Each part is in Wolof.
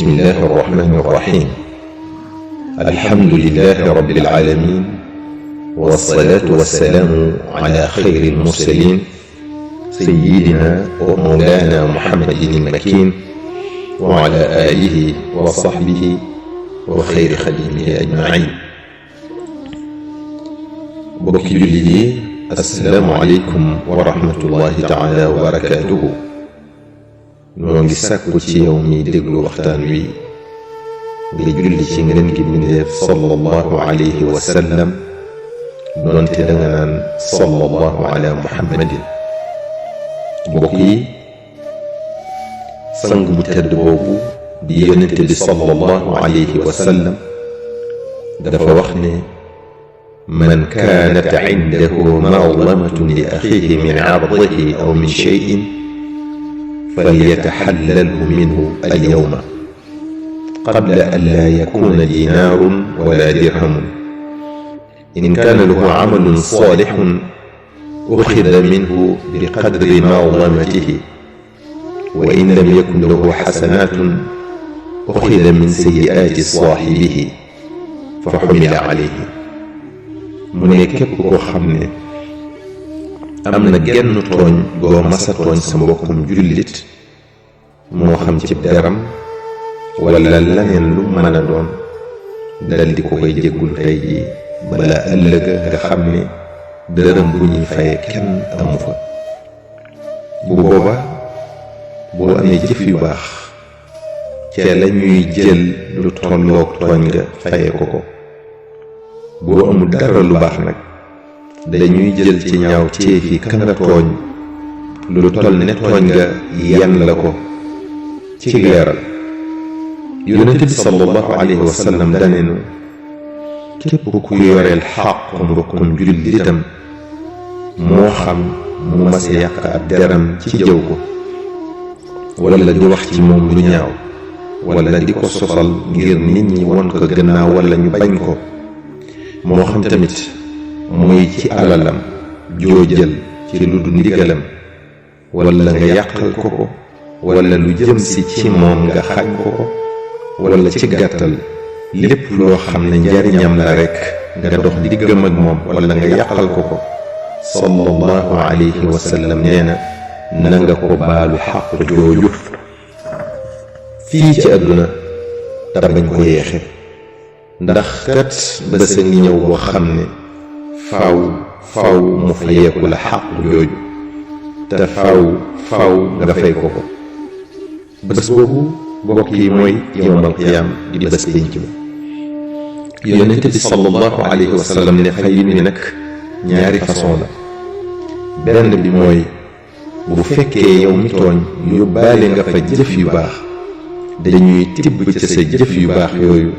بسم الله الرحمن الرحيم. الحمد لله رب العالمين، والصلاة والسلام على خير المرسلين سيدنا ومولانا محمد المكين وعلى آله وصحبه وخير خديمه أجمعين. bokki jullit yi, assalaamu aleykum wa rahmatullahi taala wa barakaatuhu. noo ngi sàkku ci yow mi déglu waxtaan wi nga julli ci ngeen gi bindeef sallallahu alayhi wa sallam, doonte danga naan sallallahu ala muhammadin. mbokk yi, sang bu tedd boobu di yonente bi sallallahu alayhi wa sallam dafa wax ne man kaanat indahu mazlamatun li axiihi min ardihi aw min cheyin falyataxallalhu minhu alyawma qabla an laa yakuuna dinaarun wala dirhamun. in kaana lahu camalun saalixun uxida minhu biqadri mazlamatihi, wa in lam yakun lahu xasanaatun uxida min sayyi'aati saaxibihi fa xumila calayhi. mu ne képp koo xam ne am na genn tooñ goo masa tooñ sa mbokkum jullit, moo xam ci deram wala laneen lu mën a doon, dal di ko koy jéggul tey ji bala ëllëg nga xam ne dërëm bu ñuy faye kenn amu fa. bu booba boo amee jëf yu baax ca la ñuy jël lu tolloog tooñ nga faye ko ko. boo amul dara lu baax nag dañuy jël ci ñaaw téefi ka nga tooñ lu toll ne tooñ nga yan la ko ci leeral. yonente bi sallallahu alayhi wa sallam daneenu képp ku yoreel xàq mbokkum jullitam, moo xam mu mas yàq ab deram ci jëw ko, wala di wax ci moom lu ñaaw, wala di ko sosal ngir nit ñi won ko gannaaw wala ñu bañ ko, moo xam tamit muy ci alalam joo jël ci lu du ndigalam, wala nga yàqal ko ko, wala lu jëm si ci moom nga xañ ko ko, wala ci gàttal lépp loo xam ne njariñam la rekk nga dox diggam ak moom wala nga yàqal ko ko. sallallahu alayhi wa sallam nee na nga ko baalu xaq jooju fii ci àdduna te bañ ko yeexe, ndax kat bés a ngi ñëw boo xam ne faaw mu fayeeku la xaq jooju, te faaw nga fay ko ko. bés boobu mbokk yi mooy yawmal qiyaam di bés pénc ba. yonente bi sallallahu alayhi wa sallam ne fayin mi nag ñaari façon la. benn bi mooy bu fekkee yow mi tooñ yóbbaale nga fa jëf yu baax, dañuy tibb ci sa jëf yu baax yooyu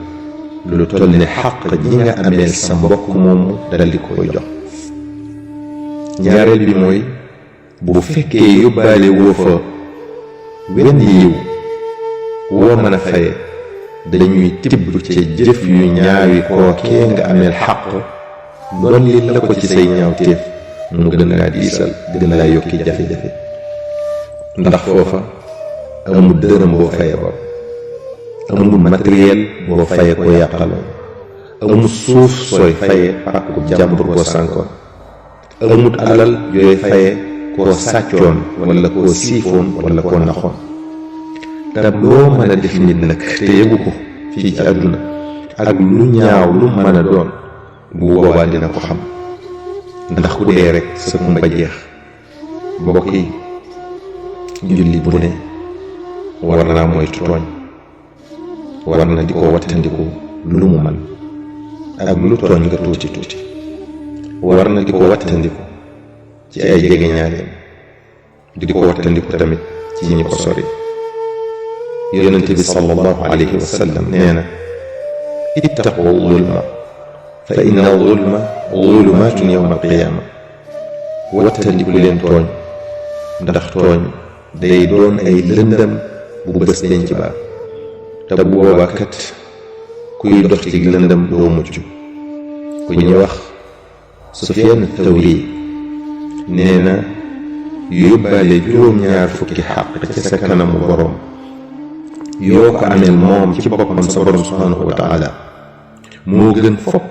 lu toll ne xàq ji nga ameel sa mbokk moomu dal di koy jox. ñaareel bi mooy bu fekkee yóbbaale woo fa wenn yiw woo mën a faye, dañuy tibb ci jëf yu ñaawi kookee nga ameel xàq dolli la ko ci say ñaawteef, mu gën laa diisal, gën laa yokki jafe-jafe. ndax foofa amul dërëm boo faye ba, amul matériel boo faye ko yàqaloon, amul suuf sooy faye pàkku jàmbur koo sànkoon, amul alal yooy faye koo sàccoon wala koo siifoon wala koo naxoon. te loo mën a def nit nag te yëgu ko fii ci àdduna, ak lu ñaaw lu mën a doon, bu boobaa dina ko xam, ndax ku dee rek sa kumpa jeex. mbokk yi, jullit bu ne war naa moytu tooñ, war na di ko wattandiku lu mu man, ak lu tooñ nga tuuti tuuti, war na di ko wattandiku ci ay jegeñaaleem, di ko wattandiku tamit ci ñi ko sori. yonente bi sallallahu alayhi wa sallam nee na ittaqu zulma fa inna zulma zulumaatun yawma alqiyaama. wattandiku leen tooñ, ndax tooñ day doon ay lëndëm bu bés denc ba, te bu boobaa kat kuy dox ci lëndëm doo mucc. ku ñuy wax Sufyaan Thawri nee na yóbbaale juróom-ñaar fukki xàq ci sa kanamu boroom yoo ko ameel moom ci boppam sa borom subhanahu wa taala moo gën fopp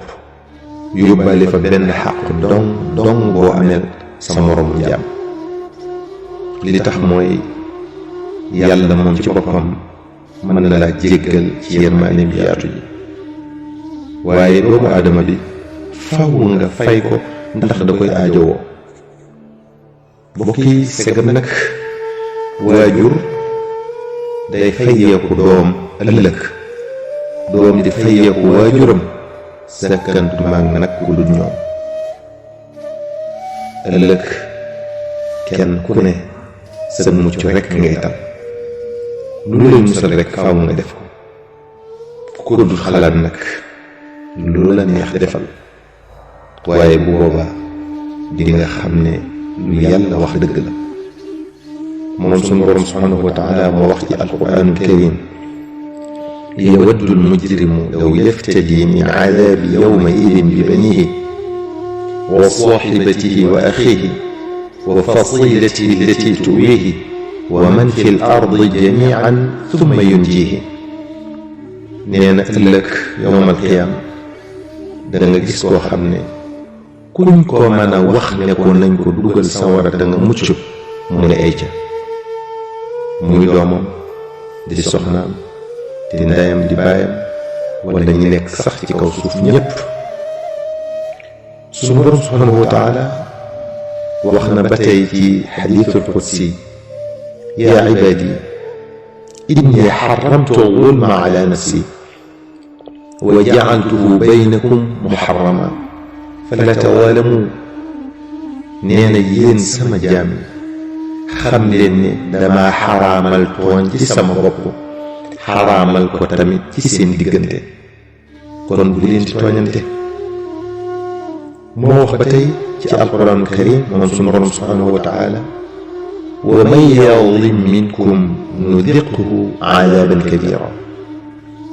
yóbbaale fa benn xaq dong boo ameel sa moromu jaam. li tax mooy yàlla moom ci boppam mën na laa jéggal ci yërmaaneem yaatu ji, waaye doomu aadama bi faw nga fay ko ndax da koy aajowoo. bokk yi segam nag waajur day fayeeku doom ëllëg, doom di fayeeku waajuram, sakkantumaag nag ku dul ñoom. ëllëg kenn ku ne sa mucc rekk ngay tal, lu lay musal rekk faaw nga def ko ku dul xalaat nag lu la neex defal, waaye bu boobaa di nga xam ne lu yàlla wax dëgg la. moom sunu borom subhanahu wa taala moo wax ci alquraanul karim: yawaddu almujrimu law yaftadi min aadaabi yawma idin bi banihi wa saahibatihi wa axiihi wa fasilatihi allati tuwiihi wa man fi l ardi jamiican thumma yunjiihi. nee na ëllëg yawmal qiyaama da nga gis koo xam ne kuñ ko mën a wax ne ko nañ ko dugal sawara te nga mucc mu ne ay ca, muy doomam di soxnaam di ndeyam di baayam wala ñi nekk sax ci kaw suuf ñépp. sunu borom subhanahu wa taala wax na ba tey ci xadiisul qudsi: yaa ibaadi inni xaramtu zulma ala nafsi wa jacaltuhu baynakum muharrama fala tawaalamu. nee na yéen sama jaam yi, xam leen ne dama xaraamal tooñ ci sama bopp, xaraamal ko tamit ci seen diggante, kon bu leen di tooñante. moo wax ba tey ci alquraanul karim moom sunu borom subhanahu wa taala: wa man yazlim minkum nudiqhu aadaban kabira.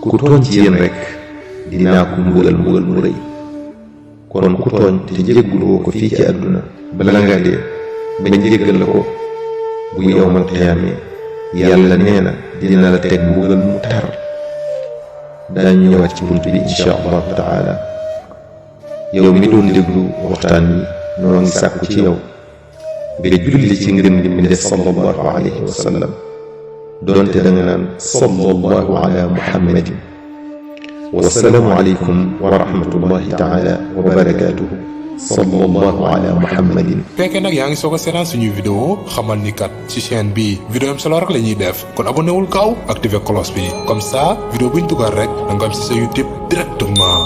ku tooñ ci yéen rek dinaa ko mbugal mu rëy. kon ku tooñ te jégguloo ko fii ci àdduna bala nga dee bañ jéggal la ko, bu yawmal qiyaama yàlla nee na dina la teg mbugal mu tar. daañu ñëwaat ci bunt bi insha allahu taala. yow mi doon déglu waxtaan wi noo ngi sàkku ci yow nga julli ci ngën gi mi def sallallahu alayhi wa sallam, doonte da nga naan sallallahu ala muhammadin. wassalaamu aleykum wa rahmatullahi taala wa barakaatuhu. sallallahu ala muhammadin. fekkee nag yaa ngi soog a seetaan suñuy vidéo, xamal ni kat ci chaîne bi vidéo am solo rek la ñuy def, kon abonné wul gaaw activé cloche bi, comme ça vidéo buñ dugal rek da nga am ci sa YouTube directement.